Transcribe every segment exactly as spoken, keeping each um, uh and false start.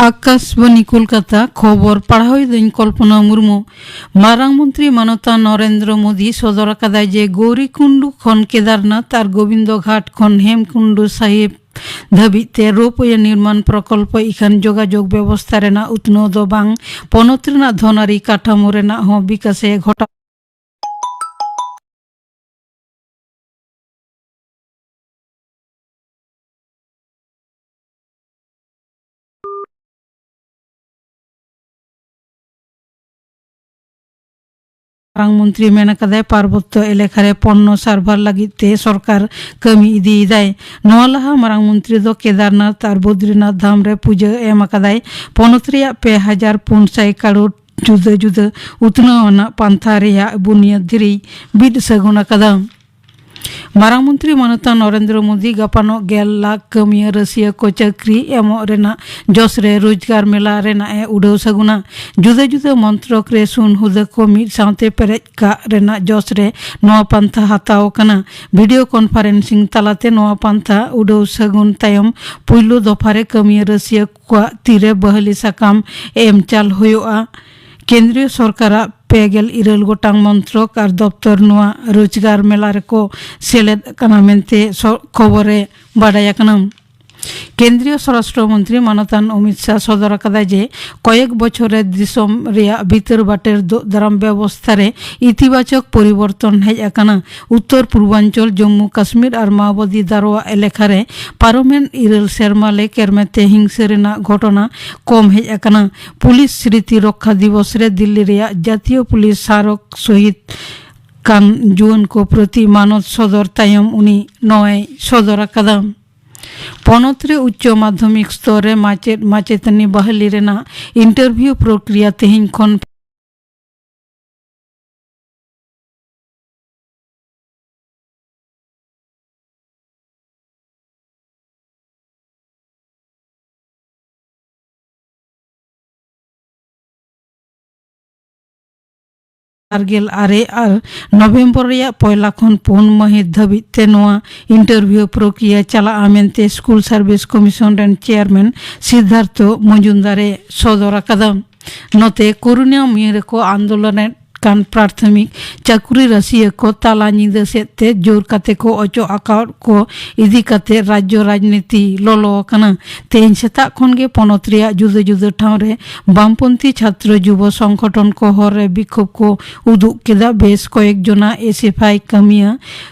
ᱟᱠᱟᱥᱵᱟᱱᱤ ᱠᱳᱞᱠᱟᱛᱟ, ᱠᱷᱚᱵᱚᱨ ᱯᱟᱲᱦᱟᱣᱤᱫᱟᱹᱧ ᱠᱚᱞᱯᱚᱱᱟ ᱢᱩᱨᱢᱩ᱾ ᱢᱟᱨᱟᱝ ᱢᱚᱱᱛᱨᱤ ᱢᱟᱱᱚᱛᱟᱱ ᱱᱚᱨᱮᱱᱫᱨᱚ ᱢᱳᱫᱤ ᱥᱚᱫᱚᱨ ᱟᱠᱟᱫᱟᱭ ᱡᱮ ᱜᱳᱣᱨᱤᱠᱩᱱᱰᱩ ᱠᱷᱚᱱ ᱠᱮᱫᱟᱨᱱᱟᱛᱷ ᱟᱨ ᱜᱳᱵᱤᱱᱫᱚ ᱜᱷᱟᱴ ᱠᱷᱚᱱ ᱦᱮᱢᱠᱩᱱᱰᱩ ᱥᱟᱦᱤᱵ ᱫᱷᱟᱹᱵᱤᱡ ᱛᱮ ᱨᱳᱯᱣᱮ ᱱᱤᱨᱢᱟᱱ ᱯᱨᱚᱠᱚᱞᱯᱚ ᱤᱠᱷᱟᱱ ᱡᱳᱜᱟᱡᱳᱜᱽ ᱵᱮᱵᱚᱥᱛᱷᱟ ᱨᱮᱱᱟᱜ ᱩᱛᱱᱟᱹᱣ ᱫᱚ ᱵᱟᱝ, ᱯᱚᱱᱚᱛ ᱨᱮᱱᱟᱜ ᱫᱷᱚᱱᱟᱨᱤ ᱠᱟᱴᱷᱟᱢᱳ ᱨᱮᱱᱟᱜ ᱦᱚᱸ ᱵᱤᱠᱟᱥ ᱮ ᱜᱷᱚᱴᱟᱣ ᱢᱟᱨᱟᱝ ᱢᱚᱱᱛᱨᱤ ᱢᱮᱱ ᱟᱠᱟᱫᱟᱭ, ᱯᱟᱨᱵᱚᱛᱭᱚ ᱮᱞᱟᱠᱟ ᱨᱮ ᱯᱚᱱᱱᱚ ᱥᱟᱨᱵᱷᱟᱨ ᱞᱟᱹᱜᱤᱫ ᱛᱮ ᱥᱚᱨᱠᱟᱨ ᱠᱟᱹᱢᱤ ᱤᱫᱤᱭᱮᱫᱟᱭ᱾ ᱱᱚᱣᱟ ᱞᱟᱦᱟ ᱢᱟᱨᱟᱝ ᱢᱚᱱᱛᱨᱤ ᱫᱚ ᱠᱮᱫᱟᱨᱱᱟᱛᱷ ᱟᱨ ᱵᱚᱫᱨᱤᱱᱟᱛᱷ ᱫᱷᱟᱢ ᱨᱮ ᱯᱩᱡᱟᱹ ᱮᱢ ᱟᱠᱟᱫᱟᱭ᱾ ᱯᱚᱱᱚᱛ ᱨᱮᱭᱟᱜ ᱯᱮ ᱦᱟᱡᱟᱨ ᱯᱩᱱ ᱥᱟᱭ ᱠᱟᱨᱳᱲ ᱡᱩᱫᱟᱹ ᱡᱩᱫᱟᱹ ᱩᱛᱱᱟᱹᱣ ᱟᱱᱟᱜ ᱯᱟᱱᱛᱷᱟ ᱨᱮᱭᱟᱜ ᱵᱩᱱᱤᱭᱟᱹᱫ ᱫᱷᱤᱨᱤᱭ ᱵᱤᱫ ᱥᱟᱹᱜᱩᱱ ᱟᱠᱟᱫᱟ᱾ ᱢᱟᱨᱟᱝ ᱢᱚᱱᱛᱨᱤ ᱢᱟᱱᱚᱛᱟᱱ ᱱᱚᱨᱮᱱᱫᱨᱚ ᱢᱳᱫᱤ ᱜᱟᱯᱟᱱᱚᱜ ᱜᱮᱞ ᱞᱟᱠᱷ ᱠᱟᱹᱢᱤᱭᱟᱹ ᱨᱟᱹᱥᱤᱭᱟᱹ ᱠᱚ ᱪᱟᱹᱠᱨᱤ ᱮᱢᱚᱜ ᱨᱮᱱᱟᱜ ᱡᱚᱥ ᱨᱮ ᱨᱳᱡᱽᱜᱟᱨ ᱢᱮᱞᱟ ᱨᱮᱱᱟᱜ ᱮ ᱩᱰᱟᱹᱣ ᱥᱟᱹᱜᱩᱱᱟ᱾ ᱡᱩᱫᱟᱹ ᱡᱩᱫᱟᱹ ᱢᱚᱱᱛᱨᱚᱠ ᱨᱮ ᱥᱩᱱ ᱦᱩᱫᱟᱹ ᱠᱚ ᱢᱤᱫ ᱥᱟᱶᱛᱮ ᱯᱮᱨᱮᱡ ᱠᱟᱜ ᱨᱮᱱᱟᱜ ᱡᱚᱥ ᱨᱮ ᱱᱚᱣᱟ ᱯᱟᱱᱛᱷᱟ ᱦᱟᱛᱟᱣ ᱟᱠᱟᱱᱟ᱾ ᱵᱷᱤᱰᱤᱭᱳ ᱠᱚᱱᱯᱷᱟᱨᱮᱱᱥᱤᱝ ᱛᱟᱞᱟᱛᱮ ᱱᱚᱣᱟ ᱯᱟᱱᱛᱷᱟ ᱩᱰᱟᱹᱣ ᱥᱟᱹᱜᱩᱱ ᱛᱟᱭᱚᱢ ᱯᱩᱭᱞᱩ ᱫᱚᱯᱷᱟ ᱨᱮ ᱠᱟᱹᱢᱤᱭᱟᱹ ᱨᱟᱹᱥᱤᱭᱟᱹ ᱠᱚᱣᱟᱜ ᱛᱤᱨᱮ ᱵᱟᱹᱦᱞᱤ ᱥᱟᱠᱟᱢ ᱮᱢ ᱪᱟᱞ ᱦᱩᱭᱩᱜᱼᱟ᱾ ᱠᱮᱱᱫᱨᱤᱭᱚ ᱥᱚᱨᱠᱟᱨᱟᱜ ᱯᱮ ᱜᱮᱞ ᱤᱨᱟᱹᱞ ᱜᱚᱴᱟᱝ ᱢᱚᱱᱛᱨᱚᱠ ᱟᱨ ᱫᱚᱯᱛᱚᱨ ᱱᱚᱣᱟ ᱨᱳᱡᱽᱜᱟᱨ ᱢᱮᱞᱟ ᱨᱮᱠᱚ ᱥᱮᱞᱮᱫ ᱠᱟᱱᱟ ᱢᱮᱱᱛᱮ ᱥᱚ-, ᱠᱷᱚᱵᱚᱨ ᱨᱮ ᱵᱟᱰᱟᱭ ᱟᱠᱟᱱᱟ᱾ ᱠᱮᱱᱫᱨᱤᱭᱚ ᱥᱚᱨᱟᱥᱴᱨᱚ ᱢᱚᱱᱛᱨᱤ ᱢᱟᱱᱚᱛᱟᱱ ᱚᱢᱤᱛ ᱥᱟᱦ ᱥᱚᱫᱚᱨ ᱟᱠᱟᱫᱟᱭ ᱡᱮ ᱠᱚᱭᱮᱠ ᱵᱚᱪᱷᱚᱨ ᱨᱮ ᱫᱤᱥᱚᱢ ᱨᱮᱭᱟᱜ ᱵᱷᱤᱛᱟᱹᱨ ᱵᱟᱴᱮᱨ ᱫᱳᱜ ᱫᱟᱨᱟᱢ ᱵᱮᱵᱚᱥᱛᱷᱟ ᱨᱮ ᱤᱛᱤᱵᱟᱪᱚᱠ ᱯᱚᱨᱤᱵᱚᱨᱛᱚᱱ ᱦᱮᱡ ᱟᱠᱟᱱᱟ᱾ ᱩᱛᱛᱚᱨ ᱯᱩᱨᱵᱟᱧᱪᱚᱞ, ᱡᱚᱢᱢᱩ ᱠᱟᱥᱢᱤᱨ ᱟᱨ ᱢᱟᱣᱵᱟᱫᱤ ᱫᱟᱨᱣᱟ ᱮᱞᱟᱠᱟ ᱨᱮ ᱯᱟᱨᱚᱢᱮᱱ ᱤᱨᱟᱹᱞ ᱥᱮᱨᱢᱟ ᱞᱮ ᱠᱮᱨᱢᱮ ᱛᱮ ᱦᱤᱝᱥᱟᱹ ᱨᱮᱱᱟᱜ ᱜᱷᱚᱴᱚᱱᱟ ᱠᱚᱢ ᱦᱮᱡ ᱟᱠᱟᱱᱟ᱾ ᱯᱩᱞᱤᱥ ᱥᱢᱨᱤᱛᱤ ᱨᱚᱠᱠᱷᱟ ᱫᱤᱵᱚᱥ ᱨᱮ ᱫᱤᱞᱞᱤ ᱨᱮᱭᱟᱜ ᱡᱟᱛᱤᱭᱚ ᱯᱩᱞᱤᱥ ᱥᱟᱨᱚᱠ ᱥᱚᱦᱤᱫ ᱠᱟᱱ ᱡᱩᱣᱟᱹᱱ ᱠᱚ ᱯᱨᱚᱛᱤ ᱢᱟᱱᱚᱛ ᱥᱚᱫᱚᱨ ᱛᱟᱭᱚᱢ ᱩᱱᱤ ᱱᱚᱣᱟᱭ ᱥᱚᱫᱚᱨ ᱟᱠᱟᱫᱟ᱾ ᱯᱚᱱᱚᱛ ᱨᱮ ᱩᱪᱪᱚ ᱢᱟᱫᱷᱚᱢᱤᱠ ᱥᱛᱚᱨ ᱨᱮ ᱢᱟᱪᱮᱫ ᱢᱟᱪᱮᱛᱟᱹᱱᱤ ᱵᱟᱹᱦᱞᱤ ᱨᱮᱱᱟᱜ ᱤᱱᱴᱟᱨᱵᱷᱤᱭᱩ ᱯᱨᱚᱠᱨᱤᱭᱟ ᱛᱮᱦᱮᱧ ᱠᱷᱚᱱ ᱵᱟᱨ ᱜᱮᱞ ᱟᱨᱮ ᱟᱨ ᱱᱚᱵᱷᱮᱢᱵᱚᱨ ᱨᱮᱭᱟᱜ ᱯᱚᱭᱞᱟ ᱠᱷᱚᱱ ᱯᱩᱱ ᱢᱟᱹᱦᱤᱛ ᱫᱷᱟᱹᱵᱤᱡ ᱛᱮ ᱱᱚᱣᱟ ᱤᱱᱴᱟᱨᱵᱷᱤᱭᱩ ᱯᱨᱚᱠᱨᱤᱭᱟ ᱪᱟᱞᱟᱜᱼᱟ ᱢᱮᱱᱛᱮ ᱥᱠᱩᱞ ᱥᱟᱨᱵᱷᱤᱥ ᱠᱚᱢᱤᱥᱚᱱ ᱨᱮᱱ ᱪᱮᱭᱟᱨᱢᱮᱱ ᱥᱤᱫᱽᱫᱷᱟᱨᱛᱷᱚ ᱢᱚᱡᱩᱢᱫᱟᱨ ᱮ ᱥᱚᱫᱚᱨ ᱟᱠᱟᱫᱟ᱾ ᱱᱚᱛᱮ ᱠᱚᱨᱩᱱᱟ ᱢᱩᱭᱤ ᱨᱮᱠᱚ ᱟᱱᱫᱳᱞᱚᱱᱮᱫ ᱠᱟᱱ ᱯᱨᱟᱛᱷᱚᱢᱤᱠ ᱪᱟᱹᱠᱨᱤ ᱨᱟᱹᱥᱤᱭᱟᱹ ᱠᱚ ᱛᱟᱞᱟ ᱧᱤᱫᱟᱹ ᱥᱮᱫ ᱛᱮ ᱡᱳᱨ ᱠᱟᱛᱮ ᱠᱚ ᱚᱪᱚᱜ ᱟᱠᱟᱫ ᱠᱚ ᱤᱫᱤ ᱠᱟᱛᱮ ᱨᱟᱡᱽᱡᱚ ᱨᱟᱡᱽᱱᱤᱛᱤ ᱞᱚᱞᱚ ᱟᱠᱟᱱᱟ᱾ ᱛᱮᱦᱮᱧ ᱥᱮᱛᱟᱜ ᱠᱷᱚᱱ ᱜᱮ ᱯᱚᱱᱚᱛ ᱨᱮᱭᱟᱜ ᱡᱩᱫᱟᱹ ᱡᱩᱫᱟᱹ ᱴᱷᱟᱶ ᱨᱮ ᱵᱟᱢᱯᱚᱱᱛᱷᱤ ᱪᱷᱟᱛᱨᱚ ᱡᱩᱵᱚ ᱥᱚᱝᱜᱚᱴᱷᱚᱱ ᱠᱚ ᱦᱚᱨ ᱨᱮ ᱵᱤᱠᱷᱳᱵ ᱠᱚ ᱩᱫᱩᱜ ᱠᱮᱫᱟ᱾ ᱵᱮᱥ ᱠᱚᱭᱮᱠ ᱡᱚᱱᱟ ᱮᱥ ᱮᱯᱷ ᱟᱭ ᱠᱟᱹᱢᱤᱭᱟᱹ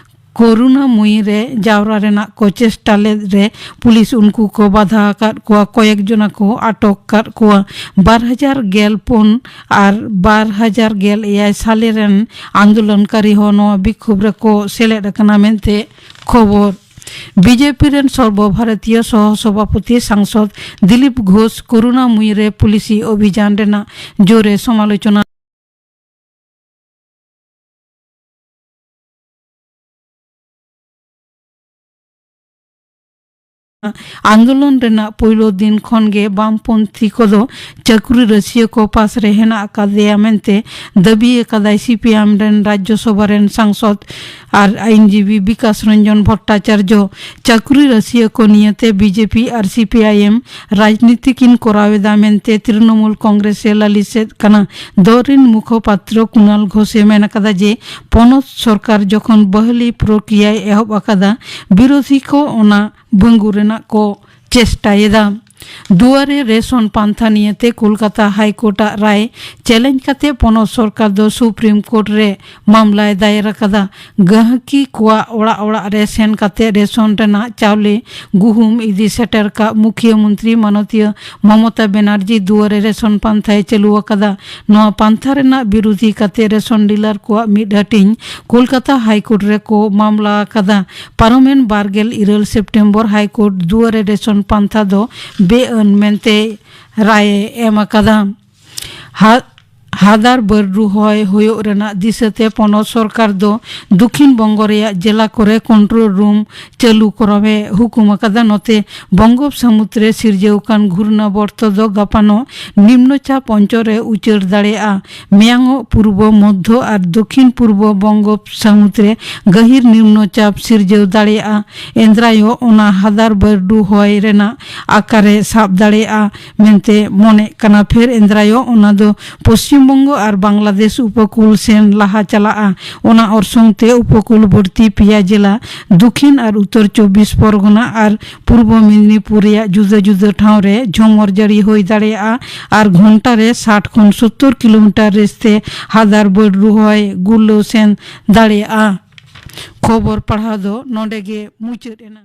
ᱠᱚᱨᱩᱱᱟ ᱢᱩᱭᱤ ᱨᱮ ᱡᱟᱣᱨᱟ ᱨᱮᱱᱟᱜ ᱠᱚ ᱪᱮᱥᱴᱟ ᱞᱮᱫ ᱨᱮ ᱯᱩᱞᱤᱥ ᱩᱱᱠᱩ ᱠᱚ ᱵᱟᱫᱷᱟ ᱟᱠᱟᱫ ᱠᱚᱣᱟ᱾ ᱠᱚᱭᱮᱠ ᱡᱚᱱᱟ ᱠᱚ ᱟᱴᱚᱠ ᱟᱠᱟᱫ ᱠᱚᱣᱟ᱾ ᱵᱟᱨ ᱦᱟᱡᱟᱨ ᱜᱮᱞ ᱯᱩᱱ ᱟᱨ ᱵᱟᱨ ᱦᱟᱡᱟᱨ ᱜᱮᱞ ᱮᱭᱟᱭ ᱥᱟᱞᱮ ᱨᱮᱱ ᱟᱱᱫᱳᱞᱚᱱᱠᱟᱨᱤ ᱦᱚᱸ ᱱᱚᱣᱟ ᱵᱤᱠᱷᱳᱵ ᱨᱮᱠᱚ ᱥᱮᱞᱮᱫ ᱟᱠᱟᱱᱟ ᱢᱮᱱᱛᱮ ᱠᱷᱚᱵᱚᱨ᱾ ᱵᱤᱡᱮᱯᱤ ᱨᱮᱱ ᱥᱚᱨᱵᱚ ᱵᱷᱟᱨᱚᱛᱤᱭᱚ ᱥᱚᱦᱚ ᱥᱚᱵᱷᱟᱯᱚᱛᱤ ᱥᱟᱝᱥᱚᱫ ᱫᱤᱞᱤᱯ ᱜᱷᱳᱥ ᱠᱚᱨᱩᱱᱟ ᱢᱩᱭᱤ ᱨᱮ ᱯᱩᱞᱤᱥᱤ ᱚᱵᱷᱤᱡᱟᱱ ᱨᱮᱱᱟᱜ ᱡᱳᱨᱮ ᱥᱚᱢᱟᱞᱳᱪᱚᱱᱟ᱾ ᱟᱱᱫᱳᱞᱚᱱ ᱨᱮᱱᱟᱜ ᱯᱩᱭᱞᱩ ᱫᱤᱱ ᱠᱷᱚᱱ ᱜᱮ ᱵᱟᱢᱯᱚᱱᱛᱷᱤ ᱠᱚᱫᱚ ᱪᱟᱹᱠᱨᱤ ᱨᱟᱹᱥᱤᱭᱟᱹ ᱠᱚ ᱯᱟᱥ ᱨᱮ ᱦᱮᱱᱟᱜ ᱟᱠᱟᱫᱮᱭᱟ ᱢᱮᱱᱛᱮ ᱫᱟᱹᱵᱤ ᱟᱠᱟᱫᱟᱭ ᱥᱤ ᱯᱤ ᱟᱭ ᱮᱢ ᱨᱮᱱ ᱨᱟᱡᱽᱡᱚ ᱥᱚᱵᱷᱟ ᱨᱮᱱ ᱥᱟᱝᱥᱚᱫ ᱟᱨ ᱟᱭᱤᱱᱡᱤᱵᱤ ᱵᱤᱠᱟᱥ ᱨᱚᱧᱡᱚᱱ ᱵᱷᱚᱴᱴᱟᱪᱟᱨᱡᱚ᱾ ᱪᱟᱹᱠᱨᱤ ᱨᱟᱹᱥᱤᱭᱟᱹ ᱠᱚ ᱱᱤᱭᱟᱹᱛᱮ BJP R C P I ᱮᱢ ᱨᱟᱡᱽᱱᱤᱛᱤ ᱠᱤᱱ ᱠᱚᱨᱟᱣ ᱮᱫᱟ ᱢᱮᱱᱛᱮ ᱛᱨᱤᱱᱚᱢᱩᱞ ᱠᱚᱝᱜᱨᱮᱥ ᱮ ᱞᱟᱹᱞᱤᱥᱮᱫ ᱠᱟᱱᱟ᱾ ᱫᱚᱞ ᱨᱤᱱ ᱢᱩᱠᱷᱚᱯᱟᱛᱨᱚ ᱠᱩᱱᱟᱞ ᱜᱷᱳᱥᱮ ᱢᱮᱱ ᱟᱠᱟᱫᱟ ᱡᱮ ᱯᱚᱱᱚᱛ ᱥᱚᱨᱠᱟᱨ ᱡᱚᱠᱷᱚᱱ ᱵᱟᱹᱦᱞᱤ ᱯᱨᱚᱠᱨᱤᱭᱟᱭ ᱮᱦᱚᱵ ᱟᱠᱟᱫᱟ, ᱵᱤᱨᱳᱫᱷᱤ ᱠᱚ ᱚᱱᱟ ᱵᱷᱟᱹᱝᱜᱩ ᱨᱮᱱᱟᱜ ᱠᱚ ᱪᱮᱥᱴᱟᱭᱮᱫᱟ᱾ ᱫᱩᱣᱟᱨᱮ ᱨᱮᱥᱚᱱ ᱯᱟᱱᱛᱷᱟ ᱱᱤᱭᱟᱹᱛᱮ ᱠᱳᱞᱠᱟᱛᱟ ᱦᱟᱭ ᱠᱳᱨᱴ ᱟᱜ ᱨᱟᱭ ᱪᱮᱞᱮᱧᱡᱽ ᱠᱟᱛᱮ ᱯᱚᱱᱚᱛ ᱥᱚᱨᱠᱟᱨ ᱫᱚ ᱥᱩᱯᱨᱤᱢ ᱠᱳᱨᱴ ᱨᱮ ᱢᱟᱢᱞᱟᱭ ᱫᱟᱭᱮᱨ ᱟᱠᱟᱫᱟ᱾ ᱜᱟᱹᱦᱠᱤ ᱠᱚᱣᱟᱜ ᱚᱲᱟᱜ ᱚᱲᱟᱜ ᱨᱮ ᱥᱮᱱ ᱠᱟᱛᱮ ᱨᱮᱥᱚᱱ ᱨᱮᱱᱟᱜ ᱪᱟᱣᱞᱮ, ᱜᱩᱦᱩᱢ ᱤᱫᱤ ᱥᱮᱴᱮᱨ ᱠᱟᱜ ᱢᱩᱠᱷᱤᱭᱟᱹ ᱢᱚᱱᱛᱨᱤ ᱢᱟᱱᱚᱛᱤᱭᱟᱹ ᱢᱚᱢᱚᱛᱟ ᱵᱮᱱᱟᱨᱡᱤ ᱫᱩᱣᱟᱨᱮ ᱨᱮᱥᱚᱱ ᱯᱟᱱᱛᱷᱟᱭ ᱪᱟᱹᱞᱩ ᱟᱠᱟᱫᱟ᱾ ᱱᱚᱣᱟ ᱯᱟᱱᱛᱷᱟ ᱨᱮᱱᱟᱜ ᱵᱤᱨᱩᱫᱷᱤ ᱠᱟᱛᱮ ᱨᱮᱥᱚᱱ ᱰᱤᱞᱟᱨ ᱠᱚᱣᱟᱜ ᱢᱤᱫ ᱦᱟᱹᱴᱤᱧ ᱠᱳᱞᱠᱟᱛᱟ ᱦᱟᱭ ᱠᱳᱨᱴ ᱨᱮᱠᱚ ᱢᱟᱢᱞᱟ ᱟᱠᱟᱫᱟ᱾ ᱯᱟᱨᱚᱢᱮᱱ ᱵᱟᱨ ᱜᱮᱞ ᱤᱨᱟᱹᱞ ᱥᱮᱯᱴᱮᱢᱵᱚᱨ ᱦᱟᱭ ᱠᱳᱨᱴ ᱫᱩᱣᱟᱨᱮ ᱨᱮᱥᱚᱱ ᱯᱟᱱᱛᱷᱟ ᱫᱚ ᱵᱮᱼᱟᱹᱱ ᱢᱮᱱᱛᱮ ᱨᱟᱭ ᱮ ᱮᱢ ᱟᱠᱟᱫᱟ᱾ ᱦᱟ-, ᱦᱟᱫᱟᱨ ᱵᱟᱹᱨᱰᱩ ᱦᱚᱭ ᱦᱩᱭᱩᱜ ᱨᱮᱱᱟᱜ ᱫᱤᱥᱟᱹᱛᱮ ᱯᱚᱱᱚᱛ ᱥᱚᱨᱠᱟᱨ ᱫᱚ ᱫᱚᱠᱷᱤᱱ ᱵᱚᱝᱜᱚ ᱨᱮᱭᱟᱜ ᱡᱮᱞᱟ ᱠᱚᱨᱮ ᱠᱚᱱᱴᱨᱳᱞ ᱨᱩᱢ ᱪᱟᱹᱞᱩ ᱠᱚᱨᱟᱣ ᱮ ᱦᱩᱠᱩᱢ ᱟᱠᱟᱫᱟ᱾ ᱱᱚᱛᱮ ᱵᱚᱝᱜᱳᱯ ᱥᱟᱹᱢᱩᱫ ᱨᱮ ᱥᱤᱨᱡᱟᱹᱣ ᱟᱠᱟᱱ ᱜᱷᱩᱨᱱᱟ ᱵᱚᱨᱛᱚ ᱫᱚ ᱜᱟᱯᱟᱱᱚᱜ ᱱᱤᱢᱱᱚ ᱪᱟᱯ ᱚᱧᱪᱚᱞ ᱨᱮ ᱩᱪᱟᱹᱲ ᱫᱟᱲᱮᱭᱟᱜᱼᱟ᱾ ᱢᱮᱭᱟᱝᱚᱜ ᱯᱩᱨᱵᱚ ᱢᱚᱫᱷᱭᱚ ᱟᱨ ᱫᱚᱠᱷᱤᱱ ᱯᱩᱨᱵᱚ ᱵᱚᱝᱜᱳᱯ ᱥᱟᱹᱢᱩᱫ ᱨᱮ ᱜᱟᱹᱦᱤᱨ ᱱᱤᱢᱱᱚ ᱪᱟᱯ ᱥᱤᱨᱡᱟᱹᱣ ᱫᱟᱲᱮᱭᱟᱜᱼᱟ᱾ ᱮᱱᱫᱨᱟᱭᱚ ᱚᱱᱟ ᱦᱟᱫᱟᱨ ᱵᱟᱹᱨᱰᱩ ᱦᱚᱭ ᱨᱮᱱᱟᱜ ᱟᱠᱟᱨᱮ ᱥᱟᱵ ᱫᱟᱲᱮᱭᱟᱜᱼᱟ ᱢᱮᱱᱛᱮ ᱢᱚᱱᱮᱜ ᱠᱟᱱᱟ᱾ ᱯᱷᱮᱨ ᱮᱱᱫᱨᱟᱭᱚ ᱚᱱᱟ ᱫᱚ ᱯᱚᱥᱪᱤᱢ ᱵᱚᱝᱜᱚ ᱟᱨ ᱵᱟᱝᱞᱟᱫᱮᱥ ᱩᱯᱚᱠᱩᱞ ᱥᱮᱱ ᱞᱟᱦᱟ ᱪᱟᱞᱟᱜᱼᱟ᱾ ᱚᱱᱟ ᱚᱨᱥᱚᱝ ᱛᱮ ᱩᱯᱚᱠᱩᱞᱵᱚᱨᱛᱤ ᱯᱮᱭᱟ ᱡᱮᱞᱟ, ᱫᱚᱠᱷᱤᱱ ᱟᱨ ᱩᱛᱛᱚᱨ ᱪᱚᱵᱵᱤᱥ ᱯᱚᱨᱜᱚᱱᱟ ᱟᱨ ᱯᱩᱨᱵᱚ ᱢᱮᱫᱤᱱᱤᱯᱩᱨ ᱨᱮᱭᱟᱜ ᱡᱩᱫᱟᱹ ᱡᱩᱫᱟᱹ ᱴᱷᱟᱶ ᱨᱮ ᱡᱷᱚᱢᱚᱨ ᱡᱟᱹᱲᱤ ᱦᱩᱭ ᱫᱟᱲᱮᱭᱟᱜᱼᱟ ᱟᱨ ᱜᱷᱚᱱᱴᱟ ᱨᱮ ᱥᱟᱴ ᱠᱷᱚᱱ ᱥᱚᱛᱛᱚᱨ ᱠᱤᱞᱳᱢᱤᱴᱟᱨ ᱨᱮᱥ ᱛᱮ ᱦᱟᱫᱟᱨ ᱵᱟᱹᱨᱰᱩ ᱦᱚᱭ ᱜᱩᱨᱞᱟᱹᱣ ᱥᱮᱱ ᱫᱟᱲᱮᱭᱟᱜᱼᱟ᱾ ᱠᱷᱚᱵᱚᱨ ᱯᱟᱲᱦᱟᱣ ᱫᱚ ᱱᱚᱰᱮ ᱜᱮ ᱢᱩᱪᱟᱹᱫ ᱮᱱᱟ᱾